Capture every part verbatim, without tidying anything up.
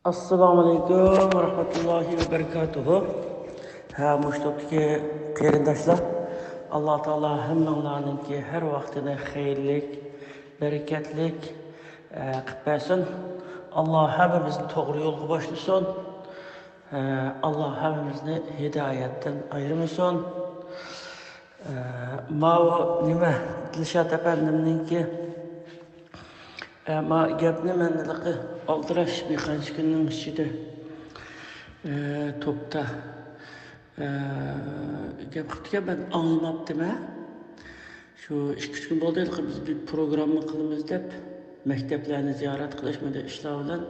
ئەسسالامۇ ئەلەيكۇم ۋە رەھمەتۇللاھى ۋە بەرىكاتۇھۇ. ھە، مۇشۇ توپتىكى قېرىنداشلار، ئاللا تائالا ھەممىڭلارنىڭكى ھەر ۋاقتىنى خەيرلىك، بەرىكەتلىك، ئە، قىلىپ بەرسۇن. ئاللا ھەممىمىزنى توغرا يولغا باشلىسۇن. ئە، ئاللا ھەممىمىزنى ھىدايەتتىن ئايرىمىسۇن. ئە، ماۋۇ نېمە، دىلشات ئەپەندىمنىڭكى، ئە، ما گەپنى مەن ھېلىقى ئالدىراش بىر قانچە كۈننىڭ ئىچىدە، ئە، توپتا، ئە، گەپ قىپتىكەن، مەن ئاڭلىماپتىمەن. شۇ ئىككى ئۈچ كۈن بولدى ھېلىقى بىز بىر پروگرامما قىلىمىز دەپ، مەكتەپلەرنى زىيارەت قىلىش، مۇنداق ئىشلار بىلەن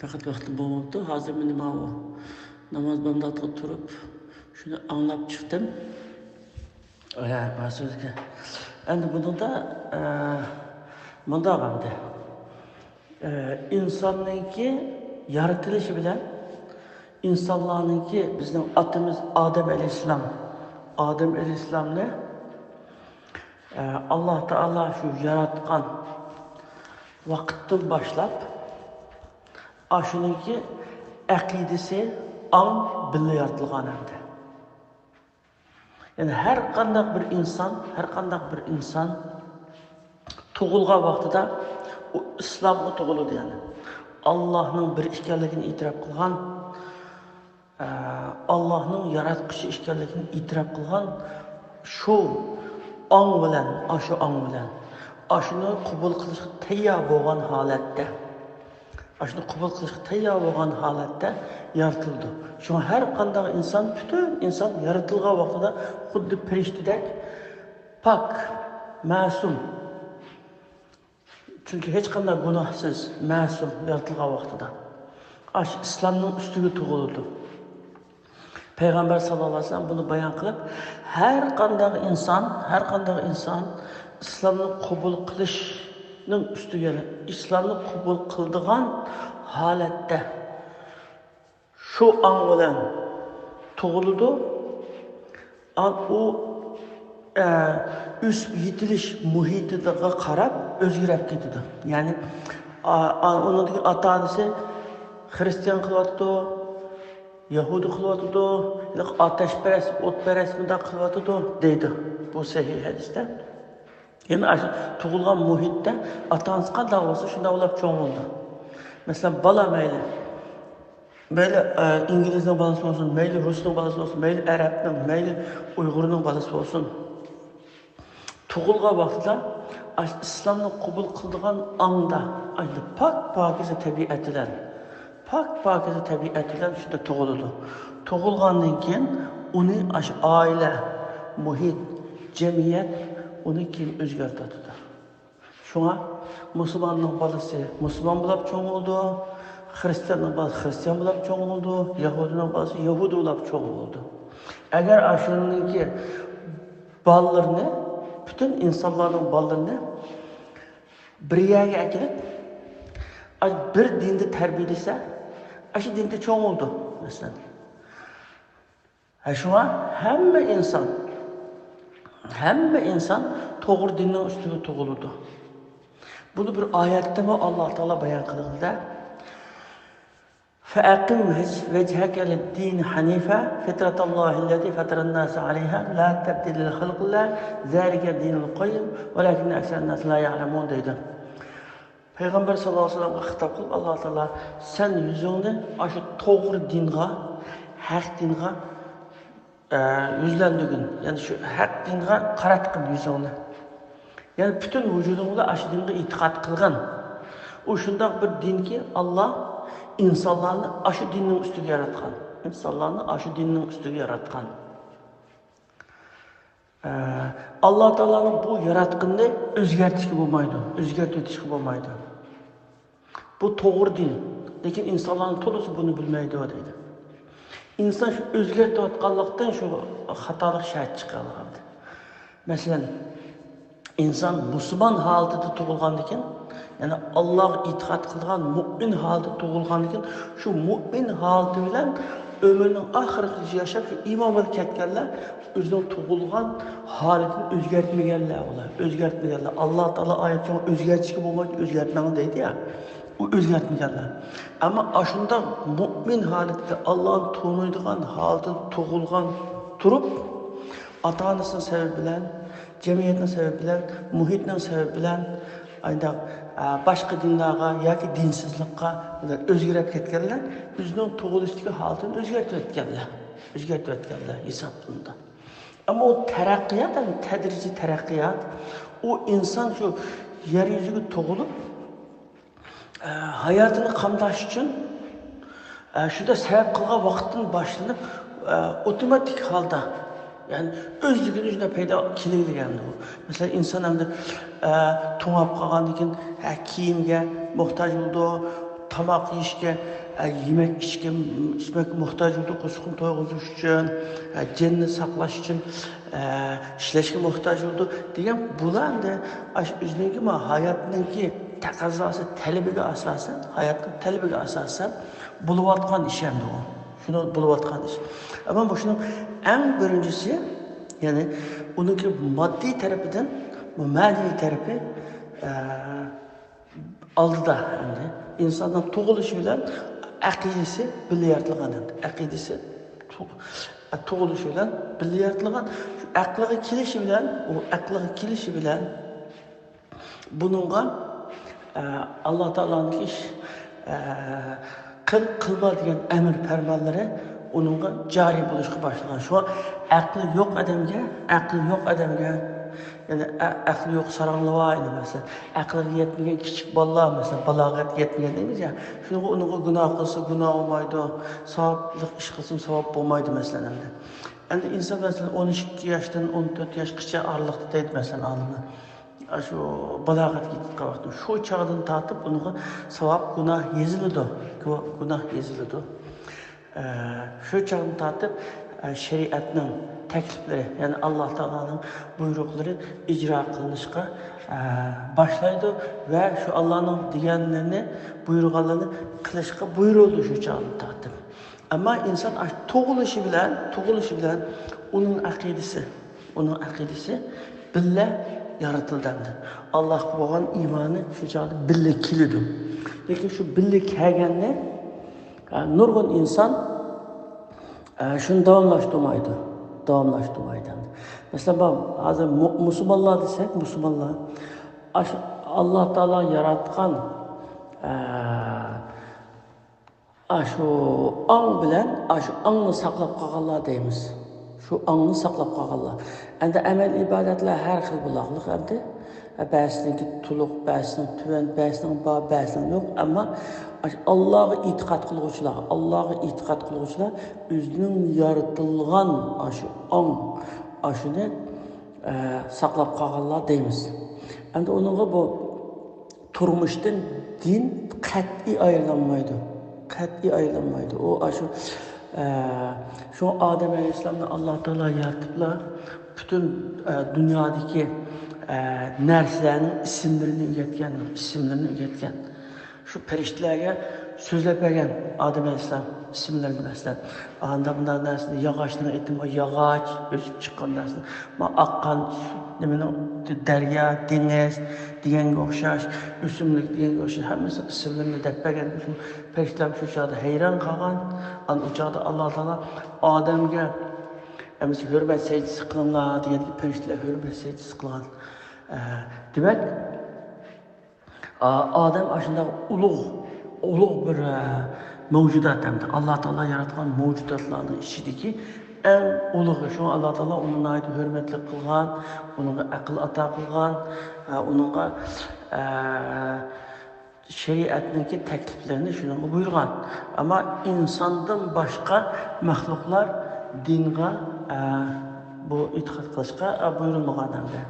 پەقەت ۋاقتىم بولماپتۇ. ھازىر مېنى ماۋۇ ناماز بامداتقا تۇرۇپ، شۇنى ئاڭلاپ چىقتىم. ھە، مانا سۆزگە. ئەمدى بۇنىڭدا، ئە، مۇنداق ئەمدى. ئە، ئىنساننىڭكى يارىتىلىشى بىلەن ئىنسانلارنىڭكى، بىزنىڭ ئاتىمىز ئادەم ئەلەيھىسسالام، ئادەم ئەلەيھىسسالامنى، ئە، ئاللا تائالا شۇ ياراتقان ۋاقىتتىن باشلاپ، ئاشۇنىڭكى ئەقىدىسى، ئاڭ بىللە يارىتىلغان ئەمدى. يەنى ھەر قانداق بىر ئىنسان، ھەر قانداق بىر ئىنسان تۇغۇلغان ۋاقتىدا ئۇ ئىسلامغا تۇغۇلىدۇ، يەنى ئاللاھنىڭ بىر ئىكەنلىكىنى ئېتىراپ قىلغان، ئە، ئاللاھنىڭ ياراتقۇچى ئىكەنلىكىنى ئېتىراپ قىلغان شۇ ئاڭ بىلەن، ئاشۇ ئاڭ بىلەن، ئاشۇنى قوبۇل قىلىشقا تەييار بولغان ھالەتتە، ئاشۇنى قوبۇل قىلىشقا تەييار بولغان ھالەتتە يارىتىلىدۇ. شۇڭا ھەر قانداق ئىنسان، پۈتۈن ئىنسان يارىتىلغان ۋاقتىدا خۇددى پەرىشتىدەك پاك، مەسۇم. چۈنكى ھېچقانداق گۇناھسىز، مەسۇم يارىتىلغان ۋاقتىدا. ئاشۇ ئىسلامنىڭ ئۈستىگە تۇغۇلىدۇ. پەيغەمبەر ساللاللاھۇ ئەلەيھى ۋەسەللەم بۇنى بايان قىلىپ، ھەر قانداق ئىنسان، ھەر قانداق ئىنسان ئىسلامنى قوبۇل قىلىشنىڭ ئۈستىگە، يەنى ئىسلامنى قوبۇل قىلىدىغان ھالەتتە شۇ ئاڭ بىلەن تۇغۇلىدۇ. ئا-، ئۇ، ئە، ئۆسۈپ يېتىلىش مۇھىتىغا قاراپ ئۆزگىرىپ كېتىدۇ. يەنى، ئا-، ئا-، ئۇنىڭدىكى ئاتا-ئانىسى خىرىستىيان قىلىۋاتىدۇ، يەھۇدىي قىلىۋاتىدۇ، ياكى ئاتەشپەرەس، ئوتپەرەس مۇنداق قىلىۋاتىدۇ دەيدۇ. بۇ سەھىھ ھەدىستە. يەنى ئاشۇ تۇغۇلغان مۇھىتتا ئاتا-ئانىسى قانداق بولسا، شۇنداق بولۇپ چوڭ بولىدۇ. مەسىلەن، بالا مەيلى، مەيلى، ئە، ئىنگلىزنىڭ بالىسى بولسۇن، مەيلى رۇسنىڭ بالىسى بولسۇن، مەيلى ئەرەبنىڭ، مەيلى ئۇيغۇرنىڭ بالىسى بولسۇن. تۇغۇلغان ۋاقتىدا ئاشۇ ئىسلامنى قوبۇل قىلىدىغان ئاڭدا، ئاشۇ پاك-پاكىزە تەبىئەت بىلەن، پاك-پاكىزە تەبىئەت بىلەن شۇنداق تۇغۇلىدۇ. تۇغۇلغاندىن كېيىن ئۇنى ئاشۇ ئائىلە، مۇھىت، جەمئىيەت ئۇنى كېيىن ئۆزگەرتىۋاتىدۇ. شۇڭا مۇسۇلماننىڭ بالىسى مۇسۇلمان بولاپ چوڭ بولىدۇ، خىرىستىياننىڭ بالىسى خىرىستىيان بولاپ چوڭ بولىدۇ، يەھۇدىينىڭ بالىسى يەھۇدىي بولاپ چوڭ بولىدۇ. ئەگەر ئاشۇنىڭكى بالىلىرىنى، پۈتۈن ئىنسانلارنىڭ بالىلىرىنى بىر يەرگە ئەكېلىپ، ئاي، بىر دىندا تەربىيەلىسە، ئاشۇ دىندا چوڭ بولىدۇ، مەسىلەن. ھە، شۇڭا ھەممە ئىنسان، ھەممە ئىنسان توغرا دىننىڭ ئۈستىگە تۇغۇلىدۇ. بۇنى بىر ئايەتتىمۇ ئاللا تائالا بايان قىلغىنىدە، فَأَقِمْ وَجْهَكَ لِلدِّينِ حَنِيفًا فِطْرَتَ اللَّهِ الَّتِي فَطَرَ النَّاسَ عَلَيْهَا لَا تَبْدِيلَ لِخَلْقِ اللَّهِ ذَلِكَ الدِّينُ الْقَيِّمُ وَلَكِنَّ أَكْثَرَ النَّاسِ لَا يَعْلَمُونَ دەيدۇ. پەيغەمبەر ساللاللاھۇ ئەلەيھى ۋەسەللەمگە خىتاب قىلىپ، ئاللا تائالا، سەن يۈزۈڭنى ئاشۇ توغرا دىنغا، ھەق دىنغا، ئە، يۈزلەندۈرگىن. يەنى شۇ ھەق دىنغا قاراتقىن يۈزۈڭنى. يەنى پۈتۈن ۋۇجۇدۇڭ بىلەن ئاشۇ دىنغا ئېتىقاد قىلغىن. ئۇ شۇنداق بىر دىنكى، ئاللا ئىنسانلارنى ئاشۇ دىننىڭ ئۈستىگە ياراتقان. ئىنسانلارنى ئاشۇ دىننىڭ ئۈستىگە ياراتقان. ئە، ئاللا تائالانىڭ بۇ ياراتقىنىنى ئۆزگەرتىشكە بولمايدۇ، ئۆزگەرتىۋېتىشكە بولمايدۇ. بۇ توغرا دىن، لېكىن ئىنسانلارنىڭ تولىسى بۇنى بىلمەيدۇ دەيدۇ. ئىنسان شۇ ئۆزگەرتىۋاتقانلىقتىن شۇ خاتالىق شەرت چىقىۋالغان. مەسىلەن، ئىنسان مۇسۇلمان ھالىتىدە تۇغۇلغاندىكىن، يەنى ئاللاغا ئېتىقاد قىلغان مۇئمىن ھالىتىدە تۇغۇلغاندىكىن، شۇ مۇئمىن ھالىتى بىلەن ئۆمرىنىڭ ئاخىرىغىچە ياشاپ، شۇ ئىمان بىلەن كەتكەنلەر ئۆزىنىڭ تۇغۇلغان ھالىتىنى ئۆزگەرتمىگەنلەر ئۇلار. ئۆزگەرتمىگەنلەر. ئاللا تائالا ئايەت شۇڭا ئۆزگەرتىشكە بولمايدۇ، ئۆزگەرتمەڭ دەيدۇ يا. ئۇ ئۆزگەرتمىگەنلەر. ئەمما ئاشۇنداق مۇئمىن ھالەتتە، ئاللانى تونۇيدىغان ھالەتتە تۇغۇلغان تۇرۇپ، ئاتا-ئانىسىنىڭ سەۋەبى بىلەن، جەمئىيەتنىڭ سەۋەبى بىلەن، مۇھىتنىڭ سەۋەبى بىلەن، ئانداق، ئە، باشقا دىنلارغا ياكى دىنسىزلىققا ئۆزگىرىپ كەتكەنلەر ئۆزىنىڭ تۇغۇلۇشتىكى ھالىتىنى ئۆزگەرتىۋەتكەنلەر. ئۆزگەرتىۋەتكەنلەر ھېسابلىنىدۇ. ئەمما ئۇ تەرەققىيات، يەنى تەدرىجىي تەرەققىيات، ئۇ ئىنسان شۇ يەر يۈزىگە تۇغۇلۇپ، ئە، ھاياتىنى قامداش ئۈچۈن، ئە، شۇنداق سەۋەب قىلغان ۋاقىتتىن باشلىنىپ، ئە، ئوتوماتىك ھالدا، يەنى ئۆزلۈكىدىن شۇنداق پەيدا كېلىۋېرىدۇ. مەسىلەن، ئىنسان ئەمدى، ئە، توڭلاپ قالغاندىن كېيىن، ھە، كىيىمگە موھتاج بولىدۇ، تاماق يېيىشكە، ئە، يېمەك ئىچكە، ئىچمەككە موھتاج بولىدۇ، قورسىقىنى تويغۇزۇش ئۈچۈن، ئە، جېنىنى ساقلاش ئۈچۈن، ئە، ئىشلەشكە موھتاج بولىدۇ دېگەن، بۇلار ئەمدى ئاشۇ ئۆزىنىڭكى ما ھاياتنىڭكى تەقەززاسى، تەلىپىگە ئاساسەن، ھاياتنىڭ تەلىپىگە ئاساسەن بولۇۋاتقان ئىش ئەمدى ئۇ. شۇنى بولۇۋاتقان ئىش. ئەمما بۇ شۇنىڭ ئەڭ بىرىنچىسى، يەنى ئۇنىڭكى ماددىي تەرىپىدىن، بۇ مەنىۋى تەرىپى، ئە، ئالدىدا ئەمدى. ئىنساننىڭ تۇغۇلۇشى بىلەن ئەقىدىسى بىللە يارىتىلغان ئەمدى. ئەقىدىسى تۇ-، تۇغۇلۇشى بىلەن بىللە يارىتىلغان. شۇ ئەقلىگە كېلىشى بىلەن، ئۇ ئەقلىگە كېلىشى بىلەن بۇنىڭغا، ئە، ئاللا تائالانىڭ ئىش، ئە، قىل، قىلما دېگەن ئەمر پەرمانلىرى ئۇنىڭغا جارى بولۇشقا باشلىغان. شۇڭا ئەقلى يوق ئادەمگە، ئەقلى يوق ئادەمگە، يەنى ئە-، ئەقلى يوق ساراڭلىۋا، يەنى مەسىلەن، ئەقلىگە يەتمىگەن كىچىك بالىلار، مەسىلەن، بالاغەتكە يەتمىگەن دەيمىز يا، شۇنىڭغا، ئۇنىڭغا گۇناھ قىلسا گۇناھ بولمايدۇ، ساۋابلىق ئىش قىلسىمۇ ساۋاب بولمايدۇ، مەسىلەن، ئەمدى. ئەمدى ئىنسان، مەسىلەن، ئون ئىككى ياشتىن ئون تۆت ياشقىچە ئارىلىقتا دەيدۇ، مەسىلەن، ئالىملار. ئاشۇ بالاغەتكە يېتىپ قالغان ۋاقتى، شۇ چاغدىن تارتىپ ئۇنىڭغا ساۋاب، گۇناھ يېزىلىدۇ. گۇ-، گۇناھ يېزىلىدۇ. ئە، شۇ چاغدىن تارتىپ، ئە، شەرىئەتنىڭ تەكلىپلىرى، يەنى ئاللا تائالانىڭ بۇيرۇقلىرى ئىجرا قىلىنىشقا، ئە، باشلايدۇ ۋە شۇ ئاللانىڭ دېگەنلىرىنى، بۇيرۇغانلىرىنى قىلىشقا بۇيرۇلىدۇ شۇ چاغدىن تارتىپ. ئەمما ئىنسان ئاشۇ تۇغۇلۇشى بىلەن، تۇغۇلۇشى بىلەن ئۇنىڭ ئەقىدىسى، ئۇنىڭ ئەقىدىسى بىللە يارىتىلدى ئەمدى. ئاللاھقا بولغان ئىمانى شۇ چاغدا بىللە كېلىدۇ. لېكىن شۇ بىللە كەلگەننى، ئە، نۇرغۇن ئىنسان، ئە، شۇنى داۋاملاشتۇرمايدۇ. داۋاملاشتۇرمايدۇ ئەمدى. مەسىلەن، بار، ھازىر مۇ-، مۇسۇلمانلار دېسەك، مۇسۇلمانلار، ئاشۇ ئاللا تائالا ياراتقان، ئە، ئاشۇ ئاڭ بىلەن ئاشۇ ئاڭنى ساقلاپ قالغانلار دەيمىز. شۇ ئاڭنى ساقلاپ قالغانلار. ئەمدى ئەمەل ئىبادەتلەر ھەر خىل بولاقلىق ئەمدى. بەزىسىنىڭكى تولۇق، بەزىسىنىڭ تۆۋەن، بەزىسىنىڭ بار، بەزىسىنىڭ يوق. ئەمما ئاشۇ ئاللاغا ئېتىقاد قىلغۇچىلار، ئاللاغا ئېتىقاد قىلغۇچىلار ئۆزىنىڭ يارىتىلغان ئاشۇ ئاڭ، ئاشۇنى، ئە، ساقلاپ قالغانلار دەيمىز. ئەمدى ئۇنىڭغا بۇ تۇرمۇشتىن دىن قەتئىي ئايرىلالمايدۇ. قەتئىي ئايرىلالمايدۇ. ئۇ ئاشۇ، ئە، شۇ ئادەم ئەلەيھىسسالامنى ئاللا تائالا يارىتىپلا پۈتۈن، ئە، دۇنيادىكى، ئە، نەرسىلەرنىڭ ئىسىملىرىنى ئۆگەتكەن، ئىسىملىرىنى ئۆگەتكەن. شۇ پەرىشتىلەرگە سۆزلەپ بەرگەن ئادەم ئەلەيھىسسالام ئىسىملىرىنى، مەسىلەن، ئاندا مۇنداق نەرسىنى، ياغاچنىڭ ئېتىمى، ياغاچ، ئۆسۈپ چىققان نەرسىنى، ما ئاققان سۈت، نېمىنىڭ، دەريا، دېڭىز دېگەنگە ئوخشاش، ئۆسۈملۈك دېگەنگە ئوخشاش، ھەممىسىنىڭ ئىسىملىرىنى دەپ بەرگەن. شۇ پەرىشتىلەر شۇ چاغدا ھەيران قالغان. ئانا ئۇ چاغدا ئاللا تائالا ئادەمگە، ئەمىسە، ھۆرمەت سەجدىسى قىلىڭلار دېگەندىكىن، پەرىشتىلەر ھۆرمەت سەجدىسى قىلغان. ئە، دېمەك، ئا-، ئادەم ئاشۇنداق ئۇلۇغ، ئۇلۇغ بىر، ئە، مەۋجۇدات ئەمدى. ئاللا تائالا ياراتقان مەۋجۇداتلارنىڭ ئىچىدىكى ئەڭ ئۇلۇغى. شۇڭا ئاللا تائالا ئۇنى ناھايىتى ھۆرمەتلىك قىلغان، ئۇنىڭغا ئەقىل ئاتا قىلغان، ئە، ئۇنىڭغا، ئە، شەرىئەتنىڭكى تەكلىپلىرىنى شۇنىڭغا بۇيرۇغان. ئەمما ئىنساندىن باشقا مەخلۇقلار دىنغا، ئە، بۇ ئېتىقاد قىلىشقا، ئە، بۇيرۇلمىغان ئەمدى.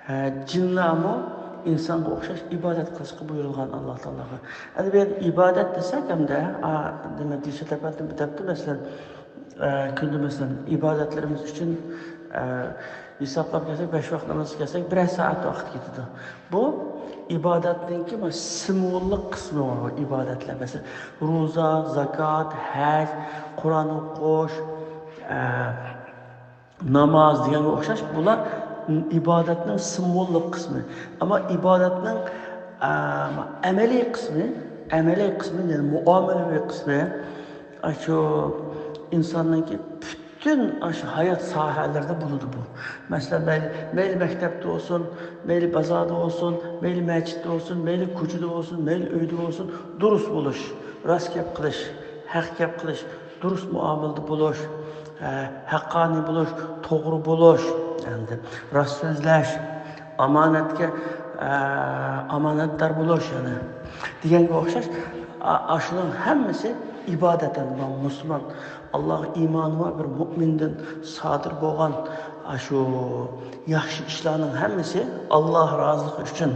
ھە، جىنلارمۇ ئىنسانغا ئوخشاش ئىبادەت قىلىشقا بۇيرۇلغان ئاللا تائالاغا. ئەمدى بۇ يەردە ئىبادەت دېسەك ئەمدى، ئا، نېمە، دىلشات ئەپەندى دەپتۇ، مەسىلەن، ئە، كۈندە، مەسىلەن، ئىبادەتلىرىمىز ئۈچۈن، ئە، ھېسابلاپ كەلسەك، بەش ۋاق نامازغا كەلسەك، بىرەر سائەت ۋاقىت كېتىدۇ. بۇ ئىبادەتنىڭكى بىر سىمۋوللۇق قىسمى بار، ئىبادەتلەر. مەسىلەن، روزا، زاكات، ھەج، قۇرئان ئوقۇش، ئە، ناماز دېگەنگە ئوخشاش، بۇلار ئىبادەتنىڭ سىمۋوللۇق قىسمى. ئەمما ئىبادەتنىڭ ئەمەلىي قىسمى، ئەمەلىي قىسمى، يەنى مۇئامىلىۋى قىسمى، ئاشۇ ئىنساننىڭكى پۈتۈن ئاشۇ ھايات ساھەلىرىدە بولىدۇ بۇ. مەسىلەن، مەيلى، مەيلى مەكتەپتە بولسۇن، مەيلى بازاردا بولسۇن، مەيلى مەسچىتتە بولسۇن، مەيلى كوچىدا بولسۇن، مەيلى ئۆيدە بولسۇن، دۇرۇس بولۇش، راست گەپ قىلىش، ھەق گەپ قىلىش، دۇرۇس مۇئامىلىدە بولۇش، ھە، ھەققانىي بولۇش، توغرا بولۇش، ئەمدى راست سۆزلەش، ئامانەتكە، ئە، ئامانەتدار بولۇش، يەنى دېگەنگە ئوخشاش، ئا-، ئاشۇنىڭ ھەممىسى ئىبادەت. ئەمدى مۇسۇلمان، ئاللاغا ئىمانى بار بىر مۇئمىندىن سادىر بولغان ئاشۇ ياخشى ئىشلارنىڭ ھەممىسى ئاللا رازىلىقى ئۈچۈن،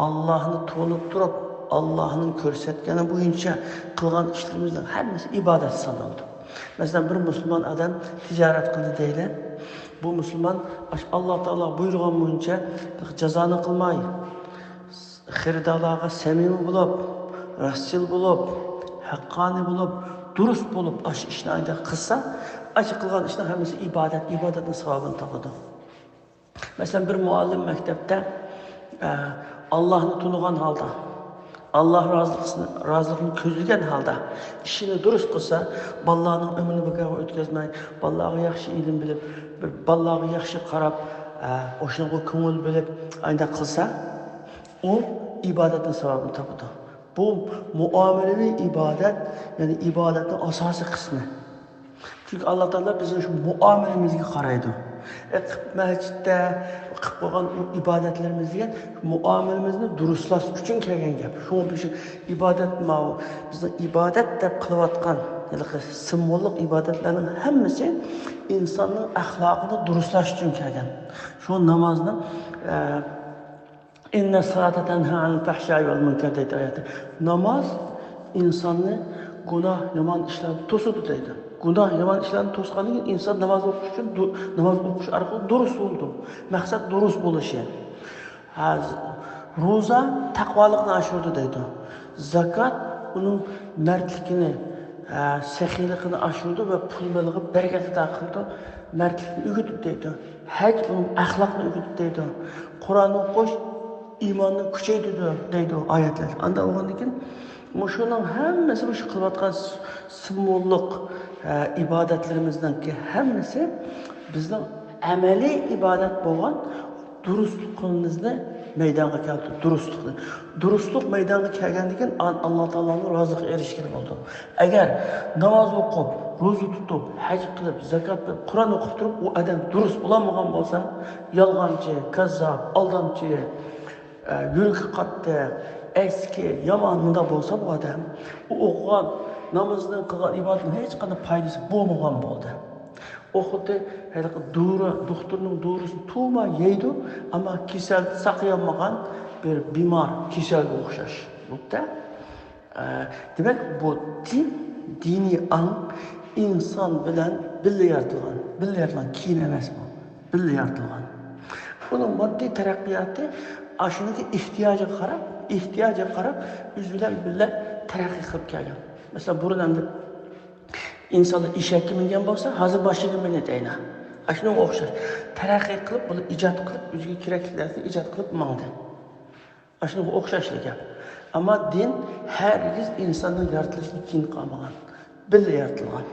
ئاللانى تونۇپ تۇرۇپ، ئاللانىڭ كۆرسەتكىنى بويىچە قىلغان ئىشلىرىمىزنىڭ ھەممىسى ئىبادەت سانىلىدۇ. مەسىلەن، بىر مۇسۇلمان ئادەم تىجارەت قىلدى دەيلى. بۇ مۇسۇلمان ئاش-، ئاللا تائالا بۇيرۇغان بويىچە جازانى قىلماي، خېرىدارلارغا سەمىمىي بولۇپ، راستچىل بولۇپ، ھەققانىي بولۇپ، دۇرۇس بولۇپ، ئاشۇ ئىشنى ئايدا قىلسا، ئاشۇ قىلغان ئىشنىڭ ھەممىسى ئىبادەت، ئىبادەتنىڭ ساۋابىنى تاپىدۇ. مەسىلەن، بىر مۇئەللىم مەكتەپتە، ئە، ئاللاھنى تونۇغان ھالدا، ئاللاھ رازىلىقىنى، رازىلىقىنى كۆزلىگەن ھالدا ئىشىنى دۇرۇس قىلسا، بالىلارنىڭ ئۆمرىنى بىكارغا ئۆتكۈزمەي، بالىلارغا ياخشى ئىلىم بىلىپ، بىر بالىلارغا ياخشى قاراپ، ئە، ئوشۇنغا كۆڭۈل بۆلۈپ، ئانداق قىلسا، ئۇ ئىبادەتنىڭ ساۋابىنى تاپىدۇ. بۇ مۇئامىلىۋى ئىبادەت، يەنى ئىبادەتنىڭ ئاساسىي قىسمى. چۈنكى ئاللا تائالا بىزنىڭ شۇ مۇئامىلىمىزگە قارايدۇ. ئە، قىپ-، مەسچىتتە قىلىپ قويغان ئۇ ئىبادەتلىرىمىز دېگەن مۇئامىلىمىزنى دۇرۇسلاش ئۈچۈن كەلگەن گەپ. شۇڭا بىز شۇ ئىبادەت ماۋۇ، بىزنىڭ ئىبادەت دەپ قىلىۋاتقان ھېلىقى سىمۋوللۇق ئىبادەتلەرنىڭ ھەممىسى ئىنساننىڭ ئەخلاقىنى دۇرۇسلاش ئۈچۈن كەلگەن. شۇ نامازنىڭ، ئە، ئىننە سالاتە تەنھا ئەنىل فەھشاي ۋەل مۇنكەر دەيدۇ ئايەتتە. ناماز ئىنساننى گۇناھ، يامان ئىشلاردىن توسىدۇ دەيدۇ. گۇناھ، يامان ئىشلاردىن توسقاندىن كېيىن ئىنسان ناماز ئوقۇش ئۈچۈن دۇ-، ناماز ئوقۇش ئارقىلىق دۇرۇس بولىدۇ. مەقسەت دۇرۇس بولۇشى. ھە، روزا تەقۋالىقنى ئاشۇرىدۇ دەيدۇ. زاكات ئۇنىڭ مەردلىكىنى، ھە، سېخىيلىقىنى ئاشۇرىدۇ ۋە پۇل مېلىغا بەرىكەت ئاتا قىلىدۇ، مەردلىكنى ئۆگىتىدۇ دەيدۇ. ھەج ئۇنىڭ ئەخلاقنى ئۆگىتىدۇ دەيدۇ. قۇرئان ئوقۇش ئىماننى كۈچەيتىدۇ دەيدۇ ئايەتلەر. ئانداق بولغاندىن كېيىن مۇشۇنىڭ ھەممىسى، مۇشۇ قىلىۋاتقان س-، سىمۋوللۇق، ئە، ئىبادەتلىرىمىزنىڭكى ھەممىسى بىزنىڭ ئەمەلىي ئىبادەت بولغان دۇرۇسلۇقىمىزنى مەيدانغا كەلتۈرىدۇ. دۇرۇسلۇقنى. دۇرۇسلۇق مەيدانغا كەلگەندىن كېيىن ئان-، ئاللا تائالانىڭ رازىلىقىغا ئېرىشكىلى بولىدۇ. ئەگەر ناماز ئوقۇپ، روزا تۇتۇپ، ھەج قىلىپ، زاكات بېرىپ، قۇرئان ئوقۇپ تۇرۇپ، ئۇ ئادەم دۇرۇس بولالمىغان بولسا، يالغانچى، كاززاپ، ئالدامچى، ئە، يۈرىكى قاتتىق، ئەسكى، يامان مۇنداق بولسا، بۇ ئادەم، ئۇ ئوقۇغان نامىزىنىڭ، قىلغان ئىبادىتىنىڭ ھېچقانداق پايدىسى بولمىغان بولدى. ئۇ خۇددى ھېلىقى دورا، دوختۇرنىڭ دورىسىنى تۇماي يەيدۇ، ئەمما كېسەلدىن ساقىيالمىغان بىر بىمار، كېسەلگە ئوخشاش. بوپتۇ. ئە، دېمەك، بۇ دىن، دىنىي ئاڭ ئىنسان بىلەن بىللە يارىتىلغان، بىللە يارىتىلغان، كېيىن ئەمەس بۇ، بىللە يارىتىلغان. ئۇنىڭ ماددىي تەرەققىياتى ئاشۇنىڭكى ئېھتىياجىغا قاراپ، ئېھتىياجىغا قاراپ ئۆزى بىلەن بىللە تەرەققىي قىلىپ كەلگەن. مەسىلەن، بۇرۇن ئەمدى ئىنسانلار ئېشەككە مىنگەن بولسا، ھازىر ماشىنىغا مىنىدۇ ئەينە. ئاشۇنىڭغا ئوخشاش. تەرەققىي قىلىپ، بۇنى ئىجاد قىلىپ، ئۆزىگە كېرەكلىك نەرسىنى ئىجاد قىلىپ ماڭدى. ئاشۇنىڭغا ئوخشاشلا گەپ. ئەمما دىن ھەرگىز ئىنساننىڭ يارىتىلىشىدىن كېيىن قالمىغان. بىللە يارىتىلغان.